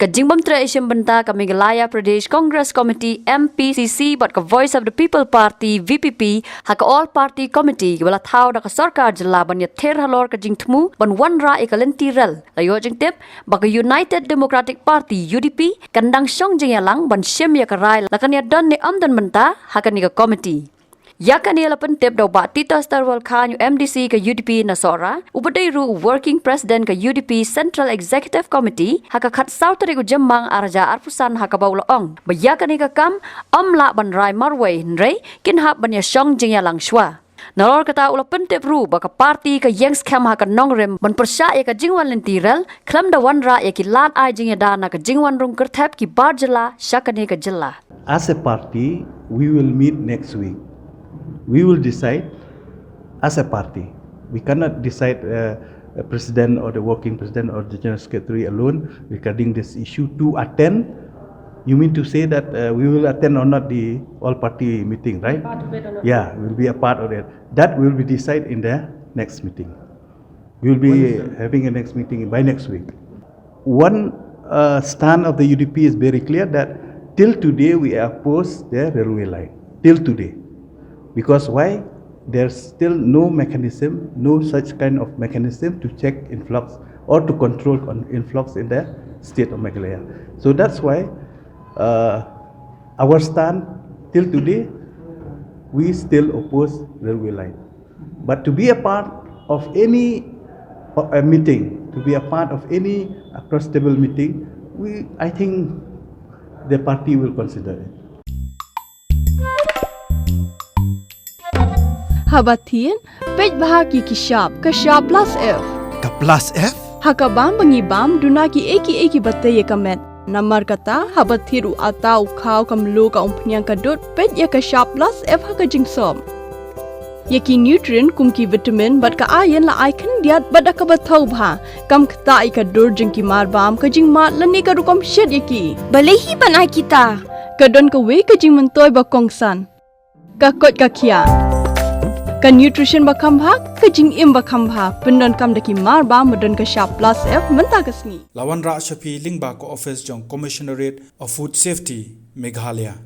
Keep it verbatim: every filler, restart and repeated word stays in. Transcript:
Ka jingbym treh iashimbynta ka Meghalaya Pradesh Congress Committee, M P C C, bad ka Voice of the People Party, V P P, ha ka All Party Committee ba la thaw da ka sorkar jylla ban ïathir halor ka jingthmu ban wanrah ïa ka lynti rel, la ïoh jingtip ba ka United Democratic Party, U D P, kan dang shong jingïalang ban shim ïa ka rai la kan ïadon ne ym don bynta ha kane ka committee. Ïa kane la pyntip da u Bah Titos Tarwal Chyne, u M D C ka U D P na Sohra, uba dei ruh u Working President ka U D P Central Executive Committee, ha ka khatsaw tarik u Jymmang arhajar arphew san, ha kaba u la ong ba ïa kane ka kam ym lah ban rai marwei, hynrei kin hap ban ïashong jingïalang shuwa. Nalor kata u la pyntip ruh ba ka party ka ïeng skhem ha ka nongrim ban pyrshah ïa ka jingwan lynti rel, khlem da wanrah ïa ki lad ai jingïada na ka jingwan rung kyrthep ki bar jylla sha kane ka jylla. As a party, we will meet next week. We will decide as a party. We cannot decide, uh, a president or the working president or the general secretary alone regarding this issue to attend. You mean to say that, uh, we will attend or not the all party meeting, right? Part of it or not? Yeah, we'll be a part of it. That will be decided in the next meeting. We will be having a next meeting by next week. One, uh, stand of the U D P is very clear that till today we oppose the railway line. Till today. Because why? There's still no mechanism, no such kind of mechanism to check influx or to control con-, influx in the state of Meghalaya. So that's why, uh, our stand till today, we still oppose railway line. But to be a part of any, uh, meeting, to be a part of any across table meeting, we, I think the party will consider it. Haba thied, peit bha ïa ki shap, ka shap plus F. Ka plus F? Ha ka bam ba ngi bam, duna kiei kiei kiba tei ïa ka met. Namar kata, haba thied u atta, u khaw, ka mluh, ka umphniang, ka dud, peit ïa ka shap plus F ha ka jingsop. Ïa ki nutrient kum ki vitamin bad ka iron la ai khyndiat bad da kaba thaw bha. Kam ktah ïa ka dur jong ki marbam, ka jingmad lane ka rukom shet ïa ki. Balei hi ban ai kita? Ka don kawei ka jingmyntoi ba kongsan. Ka koit ka khiah. Ka nutrition ba kham bha, ka jingim ba kham bha. Pyndonkam da ki marbam ba don ka shap plus F mynta ka sngi. La wanrah sha phi lyngba ka office jong Commissionerate of Food Safety, Meghalaya.